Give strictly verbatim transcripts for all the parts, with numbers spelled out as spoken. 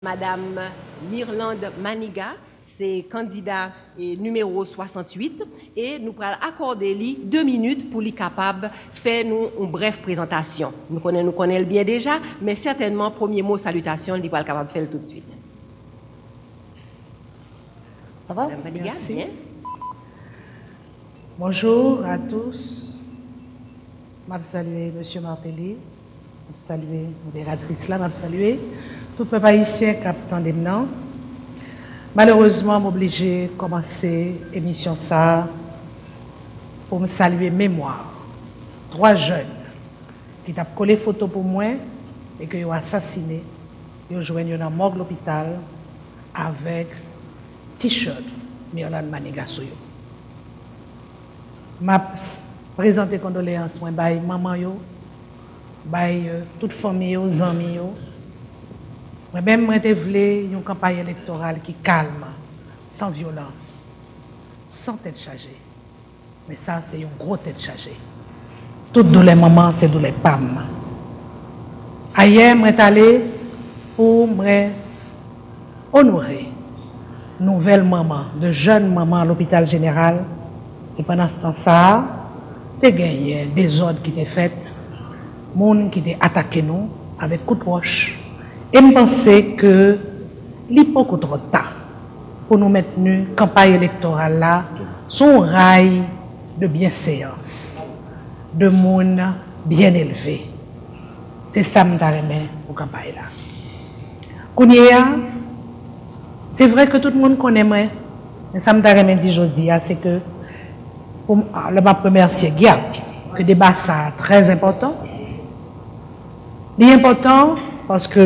Madam Mirlande Maniga, se kandida e nimewo swasanntuit, e nou pral akòde li de minit pou li kapab fè nou yon brèf prezantasyon. Nou konnen, nou konnen l byen deja, men sètènman, premye mo salitasyon, li pral kapab fè l toutswit. Ça va? Madame Maniga, merci. Bien. Bonjour à tous. M ap salye Mesye Martelly, m ap salye moderatris la, m ap salye tout pèp ayisyen k ap tande m nan. Malerezman, m oblije kòmanse emisyon sa a pou m salye memwa twa jèn ki t ap kole foto pou mwen e ke yo asasine, yo jwenn yo nan mòg lopital avèk T-shirt Mirlande Maniga sou yo. M ap prezante kondoleyans mwen bay manman yo, bay tout fanmi yo, zanmi yo. Mwen menm, mwen te vle yon kanpay elektoral ki kalm, san vyolans, san tèt chaje. Men sa se yon gwo tèt chaje. Tout doulè manman se doulè pa m. Ayè, mwen t ale pou mwen onore nouvèl manman, de jèn manman lopital jeneral. E pandan tan sa a, te genyen dezòd ki te fèt, moun ki te atake nou avèk kout wòch. E m panse ke li poko twò ta pou nou mentni kanpay elektoral la sou yon ray de byenseans, de moun byen elve. Se sa m ta renmen pou kanpay la. Kounye a, se vre ke tout moun konnen mwen, men sa m ta renmen di jodi a, se ke pou m, lè m ap remèsye Guy, ke deba sa a trè enpòtan. Li enpòtan paske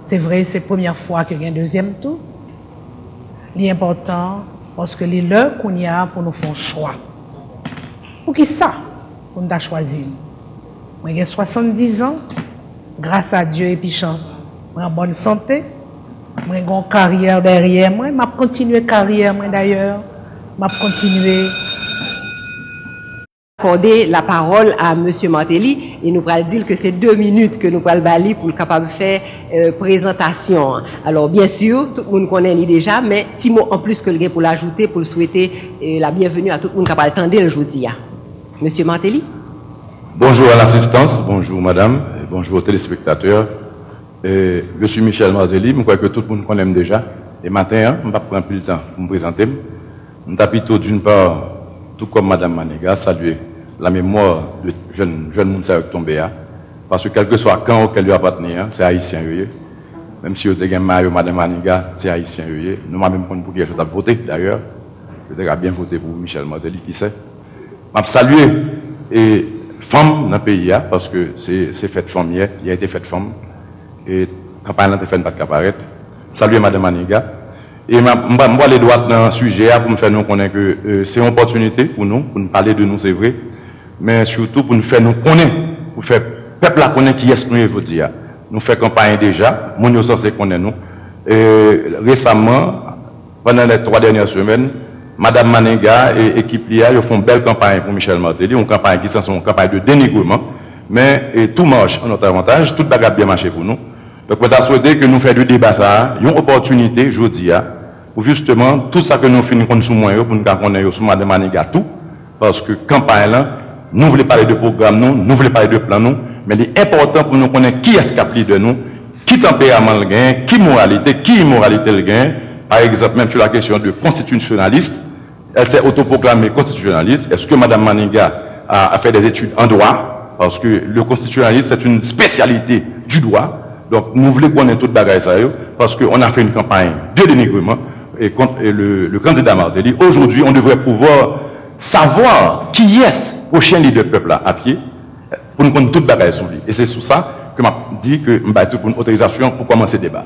se vre, se premyè fwa ke gen dezyèm tou. Li enpòtan paske li lè kounye a pou nou fè yon chwa. Poukisa pou n ta chwazi l? Mwen gen swasanndizan, gras a Dye epi chans, mwen an bòn sante, mwen gen yon karyè dèyè mwen, m ap kontinye karyè mwen dayè, m ap kontinye akòde lapawòl a Mesye Martelly e nou pral di l ke se de minit ke nou pral ba li pou l kapab fè prezantasyon an. Alò, byen si, tout moun konnen li deja, men ti mo anplis ke l gen pou l ajoute, pou l swete la byenveni a tout moun k ap pral tande l jodi a. Mesye Martelly. Bonjou a lasistans, bonjou madanm, bonjou telespektatè. Je suis Michel Martelly, mwen kwè ke tout moun konnen m deja. E maten an, m p ap pran anpil tan pou m prezante m. M ta pito, d'une part, tou kòm madanm Maniga, salye la mémoire de jèn, jèn moun sa yo k tonbe a. Paske kèlkeswa kan okel yo apatni an, se Ayisyen yo ye. Menm si yo te gen mayo madanm Maniga, se Ayisyen yo ye. Nou pa menm konn pou kiyès yo t ap vote, dayè. Yo te ka byen vote pou Michel Martelly, kisa. M ap salye e fanm nan peyi a, paske se, se fèt fanm yè, yè te fèt fanm. E kanpay lan te fè n pa t ka parèt. M salye madanm Maniga. E m ap, m pa, m prale dwat nan sijè a pou m fè nou konnen ke, e, se yon opòtinite pou nou, pou n pale de nou, se vre. Men sitou pou n fè nou konnen, pou fè pèp la konnen kiyès nou ye jodi a. Nou fè kanpay deja, moun yo sanse konnen nou. E, resaman, pandan lè twa dènyè semèn, madanm Maniga e ekip li a, yo fè yon bèl kanpay pou Michel Martelly, yon kanpay ki sanse yon kanpay de denigreman, men, e, tout marche en notre avantage, tout bagay ap byen mache pou nou. Donk, mwen ta swete ke nou fè de deba sa a yon opòtinite jodi a, pou jisteman, tout sa ke nou fin konn sou mwen yo, pou n ka konnen yo sou madanm Maniga tou, paske kanpay lan, nou vle pale de pwogram nou, nou vle pale de plan nou, men li enpòtan pou nou konnen kiyès k ap lidè nou, ki tanperaman l genyen, ki moralite, ki imoralite l genyen. Pa egzanp, menm sou la kesyon de konstitisyonalis, elle s'est autoproclamée constitutionnaliste. Est-ce que madanm Maniga a, a fait des études en droit? Parce que le constitutionnalisme, c'est une spécialité du droit. Donk, nou vle konnen tout bagay sa yo, paske on a fait une campagne de dénigrement et contre et le, le candidat Martelly. Aujourd'hui, on devrait pouvoir savoir kiyès pwochen lidè pèp la a pye, pou n konn tout bagay sou li. E se sou sa ke m ap di ke m bay tout moun otorizasyon pou kòmanse deba.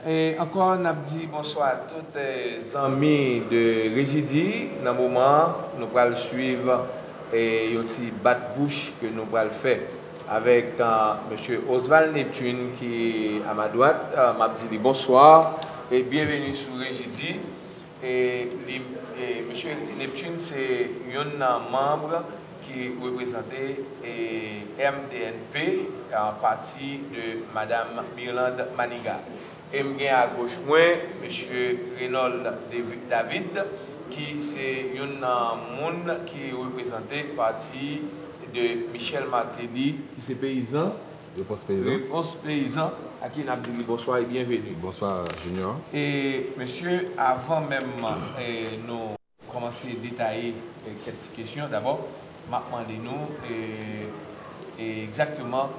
E ankò, n ap di bonswa a tout, e, zanmi de Rejidi. Nan moman an, nou pral swiv, e, yon ti bat bouch ke nou pral fè avèk, e, mesye Oswald Neptune ki a ma dwat. E, m ap di li bonswa e byenveni sou Rejidi. E, li, e, mesye Neptune se youn nan manm ki reprezante e, M D N P, a pati de Madanm Mirlande Manigat. E m gen agoch mwen, Mesye Reynold David, ki se youn nan moun ki reprezante pati de Michel Martelly, ki se peyizan. Repons Peyizan. Repons Peyizan, a ki n ap di li bonswa e byenveni. Bonswa, Junior. E, mesye, avan menm e, nou kòmanse detaye e, kèk ti kesyon, dabò, m ap mande nou e, e, egzakteman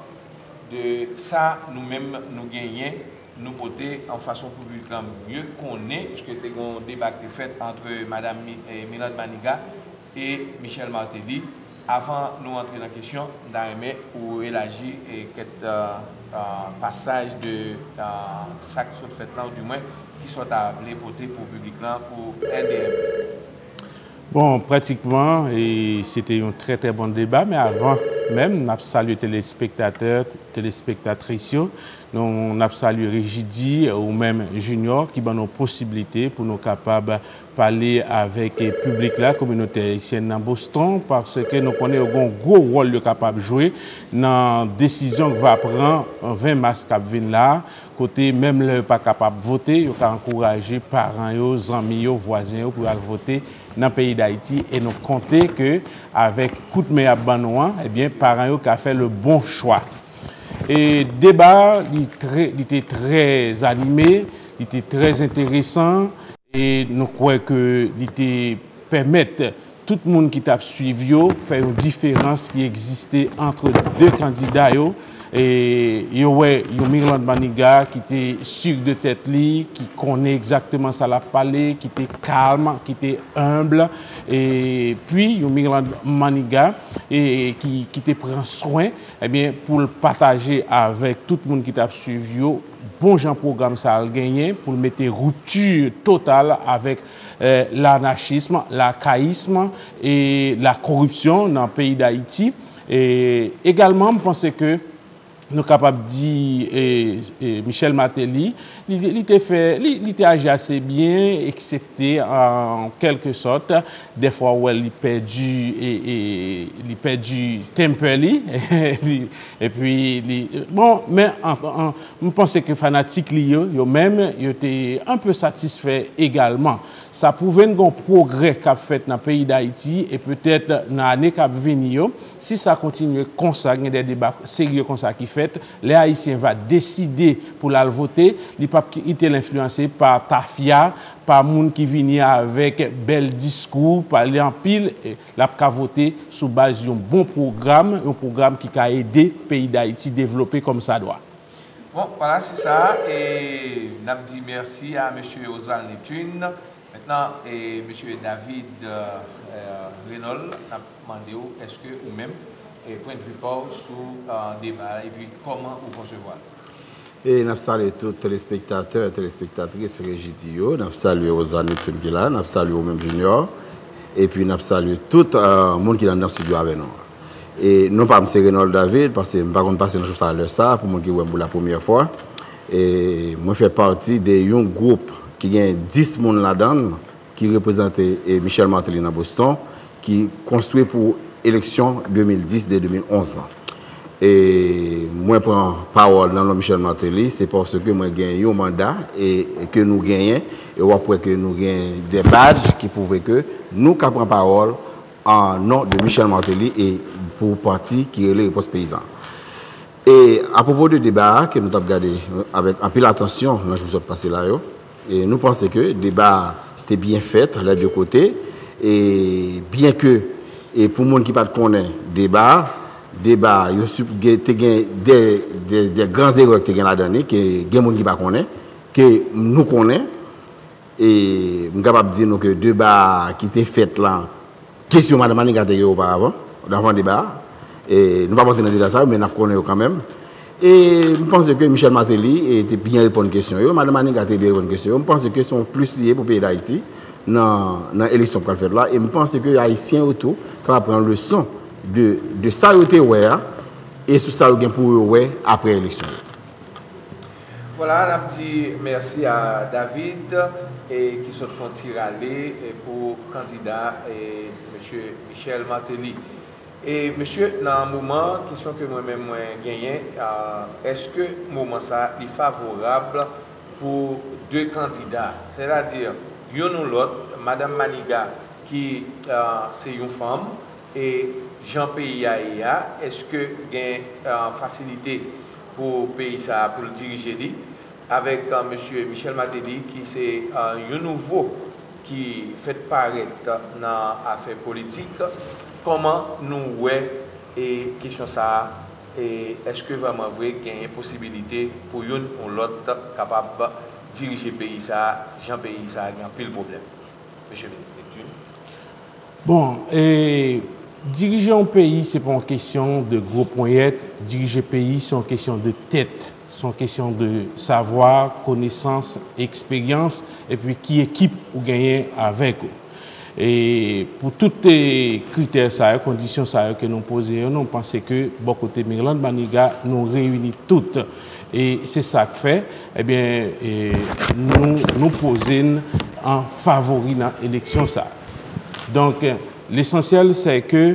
de sa nou menm nou genyen, nou pote an fason pou piblik lan mye konnen, piske te gen yon deba ki te fèt ant Madanm Mi- e, Mirlande Manigat e Michel Martelly. Avan nou antre nan kesyon, m ta renmen ou elaji e, kèk e, e, pasaj de e, sa k sot fèt lan, oudimwen ki sa w ta vle pote pou piblik lan, pou M D N P. Bon, pratikman, e, se te yon trè, trè bon deba, men avan menm, n ap salye telespektatè, telespektatris yo. Nou, n ap salye Rejidi, ou menm Junior, ki ban nou posiblite pou nou kapab pale avèk e, piblik la, kominote ayisyèn nan Boston, paske nou konnen yo gen yon gwo wòl yo kapab jwe nan desizyon k va pran ven mas k ap vin la, kote menm lè yo pa kapab vote, yo ka ankouraje paran yo, zanmi yo, vwazen yo pou y al vote nan peyi Dayiti. E nou konte ke avèk kout men y ap ban nou an, ebyen, paran yo ka fè le bon chwa. E deba a, li trè, li te trè anime, li te trè enteresan, e nou kwè ke li te pèmèt tout moun ki t ap swiv yo fè yon diferans ki egziste ant de kandida yo. E yo wè yon Mirlande Manigat ki te si de tèt li, ki konnen egzakteman sa l ap pale, ki te kalm, ki te enb, epi yon Mirlande Manigat e, ki, ki te pran swen, ebyen, pou l pataje avèk tout moun ki t ap swiv yo bon jan pwogram sa a l genyen pou l mete ripti total avèk e, lanachism, lakayism e lakoripsyon nan peyi Dayiti. E egalman, m panse ke nou kapab di e, e, Michel Martelly, li, li te fè, li, li te aji ase byen, eksepte an kèlke sòt, dèfwa ou wè li pèdi, e, e, li pèdi temper li, li, epi li, bon, men an, an, m panse ke fanatik li yo, yo menm, yo te enpe satisfè egalman. Sa pwouve n gen yon pwogrè k ap fèt nan peyi Dayiti, e petèt nan ane k ap vini yo, si sa kontinye konsa, gen de deba serye konsa ki fèt, lè Ayisyen va deside pou l al vote, li p ap kite l enfliyanse pa tafya, pa moun ki vini avèk bèl diskou, pale anpil, e l ap ka vote sou baz yon bon pwogram, yon pwogram ki ka ede peyi Dayiti devlope kòmsadwa. Bon, vwala, se sa. E n ap di mèsi a mesye Oswald Neptune. Mentnan, e mesye David e, Reynold, n ap mande w, èske ou menm, e pwennvi pa w sou e, deba a, epi kòman ou konsevwa l? E n ap salye tout telespektatè, telespektatris Rejidi yo. N ap salye Oswald Neptune ki la. N ap salye ou menm, Junior. Epi n ap salye tout e, moun ki nan, nan estidyo avè nou an. E non pa m se Reynold David, paske m pa konn pase nan cho sa a lè sa a, pou moun ki wè m pou lapremyè fwa. E mwen fè pati de yon gwoup ki gen dis moun ladan l, ki reprezante e, Michel Martelly nan Boston, ki konstwi pou eleksyon de mil dis de de mil onz lan. E mwen pran pawòl nan non Michel Martelly, se paske mwen gen yon manda e, e ke nou genyen, e w ap wè ke nou gen de badj ki pwouve ke nou ka pran pawòl an non de Michel Martelly e pou pati ki rele Repons Peyizan. E apwopo de deba a ke nou t ap gade avèk anpil atansyon nan jou sot pase la yo, e nou panse ke deba a te byen fèt lè de kote, e byen ke e pou moun ki pa t konnen deba a, deba a, yo si- gen- te gen de, de, de gran erè ki te gen ladan li, ke gen moun ki pa konnen, ke nou konnen, e m kapab di nou ke deba ki te fèt la, kesyon Madanm Manigat te gen oparavan, avan deba a. E nou p ap antre nan detay sa yo, men n ap konnen yo kanmenm. E m panse ke Michel Martelly e, te byen reponn kesyon yo, Madanm Manigat te byen reponn kesyon yo. M panse ke se yon plis li ye pou peyi Dayiti nan, nan eleksyon k pral fèt la. E m panse ke Ayisyen yo tou kapab pran leson de, de sa yo te wè a e sou sa yo gen pou yo wè apre eleksyon yo. Vwala, n ap di mèsi a David, e ki sot fè yon ti rale e pou kandida e mesye Michel Martelly. E mesye, nan moman, kesyon ke mwen menm mwen genyen, èske moman sa a li favorab pou de kandida? Sètadi, youn ou lòt, Madanm Maniga ki se yon fanm, e jan peyi a ye a, èske gen fasilite pou peyi sa a pou l dirije li? Avèk mesye Michel Martelly ki se yon nouvo ki fèk parèt nan afè politik, kòman nou wè kesyon sa a? E èske vrèman vre genyen posibilite pou youn ou lòt kapab dirije peyi sa a, jan peyi sa a gen anpil pwoblèm? Mesye Neptune. Bon, e dirije yon peyi se pa yon kesyon de gwo ponyèt, dirije peyi se yon kesyon de tèt, se yon kesyon de savwa, konesans, eksperyans, epi ki ekip ou genyen avèk ou. E pou tout kritè sa yo, kondisyon sa yo ke nou poze yo, nou panse ke bò kote Mirlande Maniga, nou reyini tout. E se sa k fè, ebyen, nou, nou poze n an favori nan eleksyon sa. Donk, lesansyèl se ke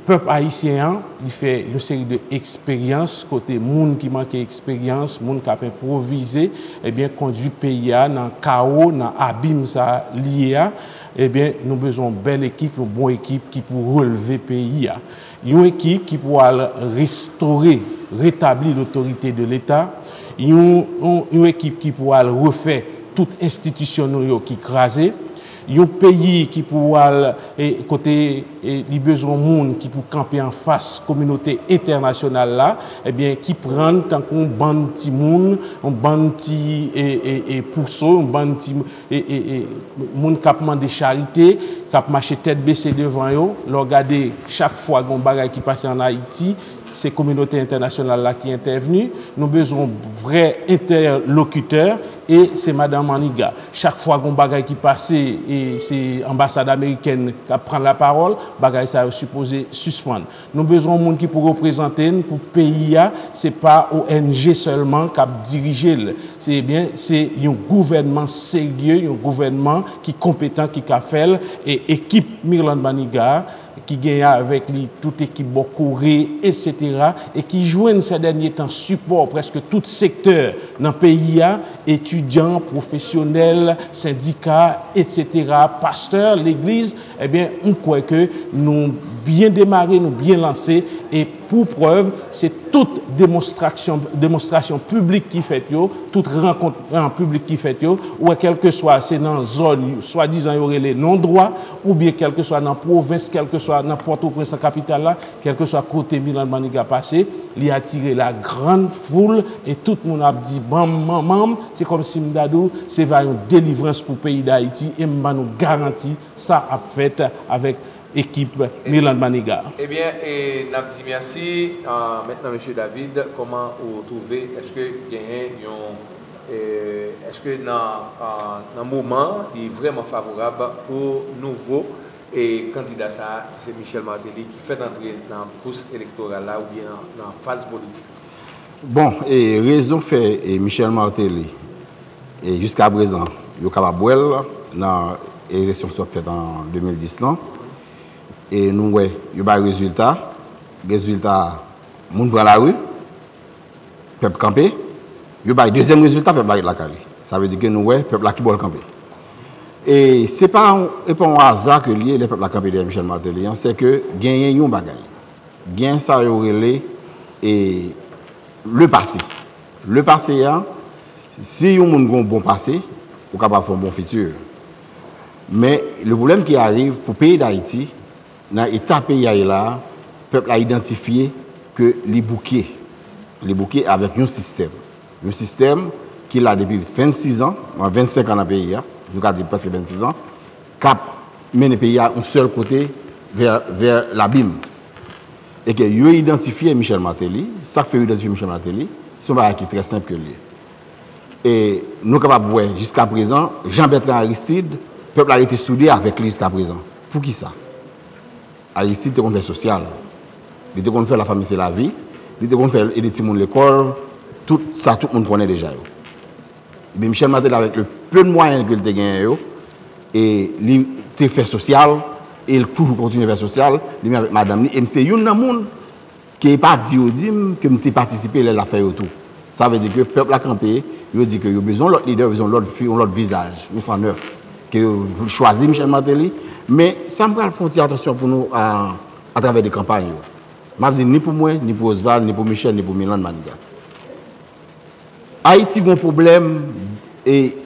pèp ayisyen an, li fè yon seri de eksperyans kote moun ki manke eksperyans, moun k ap enpwovize, ebyen, kondui peyi a nan kawo, nan abim sa li ye a. Ebyen, nou bezwen yon bèl ekip, yon bon ekip ki pou relve peyi a. Yon ekip ki pou al restore, retabli lotorite de Leta. Yon, yon, yon ekip ki pou al refè tout enstitisyon nou yo ki kraze. Yon peyi ki pou al e, kote e, li bezwen moun ki pou kanpe anfas kominote entènasyonal la, ebyen, ki pran n tankou yon bann timoun, yon bann ti e, e, e, pouso, yon bann ti e, e, e, moun k ap mande charite, k ap mache tèt bese devan yo. Lè w gade chak fwa gen yon bagay ki pase ann Ayiti, se kominote entènasyonal la ki entèvni. Nou bezwen yon vrè entèlokitè e se Madanm Maniga. Chak fwa gen yon bagay ki pase, e se anbasad amerikèn k ap pran lapawòl, bagay sa yo sipoze sispann. Nou bezwen yon moun ki pou reprezante n pou peyi a, se pa O N G sèlman k ap dirije l. Se byen, se yon gouvènman serye, yon gouvènman ki konpetan, ki ka fè l, e ekip Mirlande Maniga a, ki genyen avèk li tout ekip bò Kore, etsetera, e ki jwenn sè dènye tan sipò prèske tout sektè nan peyi a, etidyan, pwofesyonèl, sendika, etsetera, pastè, legliz, ebyen, m kwè ke nou byen demare, nou byen lanse, e pou prèv, se tout demonstrasyon, demonstrasyon piblik ki fèt yo, tout rankont an piblik ki fèt yo, ou wè kèlkeswa se nan zòn swadizan yo rele non dwa, oubyen kèlkeswa nan pwovens, kèlkeswa nan Pòtoprens, nan kapital la, kèlkeswa kote Mirlande Maniga pase, li atire la grande foule e tout moun ap di banm manman m, se kòmsi m ta di w, se va yon delivrans pou peyi Dayiti e m ban nou garanti sa ap fèt avèk ekip Mirlande Maniga. Ebyen, e n ap di mèsi. Mentnan, mesye David, kòman ou twouve, èske genyen yon, èske nan, nan moman an, li vrèman favorab pou nouvo e kandida sa a, ki se Michel Martelly, ki fèk antre nan kous elektoral la oubyen nan, nan faz politik la? Bon, e rezon fè e Michel Martelly, e jiskaprezan, yo kapab wè l nan eleksyon sot fèt an de mil dis lan, e nou wè, yo bay rezilta, rezilta, moun pran lari, pèp kanpe, yo bay dezyèm rezilta, pèp la ret lakay li. Sa vle di ke nou wè pèp la ki bò l kanpe. E se pa, e pa yon aza ke l ye lè pèp la kanpe dèyè Michel Martelly an, se ke genyen yon bagay. Gen sa yo rele e le passé. Le passé a, si yon moun gen yon bon pase, ou kapab fè yon bon fiti. Men, le pwoblèm ki arive pou peyi Dayiti, nan eta peyi a ye la a, pèp la idantifye ke li bouke. Li bouke avèk yon sistèm. Yon sistèm ki la depi vennsis an, vennsenk an nan peyi a, nou ka di prèske vennsis an, k ap mennen peyi a yon sèl kote, vè, vè labim. E ke yo idantifye Michel Martelly, sa k fè yo idantifye Michel Martelly, se yon bagay ki trè senp ke l ye. E nou kapab wè, jiskaprezan, Jean Bertrand Aristide, pèp la rete soude avèk li jiskaprezan. Poukisa? Aristide te konn fè sosyal. Li te konn fè La Famille c'est la vie. Li te konn fè ede timoun lekòl. Tout sa tout moun konnen deja yo. Ebyen, Michel Martelly, avèk le peu de mwayen ke l te genyen yo, e li te fè sosyal, E l toujou kontinye fè sosyal, li menm avèk madanm li, e m se youn nan moun ke e pa di yo di m ke m te patisipe lè l ap fè yo tou. Sa vle di ke pèp la kanpe, yo di ke yo bezwen yon lòt lidè, yo bezwen yon lòt fi, yon lòt vizaj, yon san nèf, ke yo chwazi Michel Martelly. Men sa m pral fè yon ti atansyon pou nou a, atravè de kanpay yo. M ap di ni pou mwen, ni pou Osval, ni pou Michel, ni pou Milan Manigat. Ayiti gen yon pwoblèm e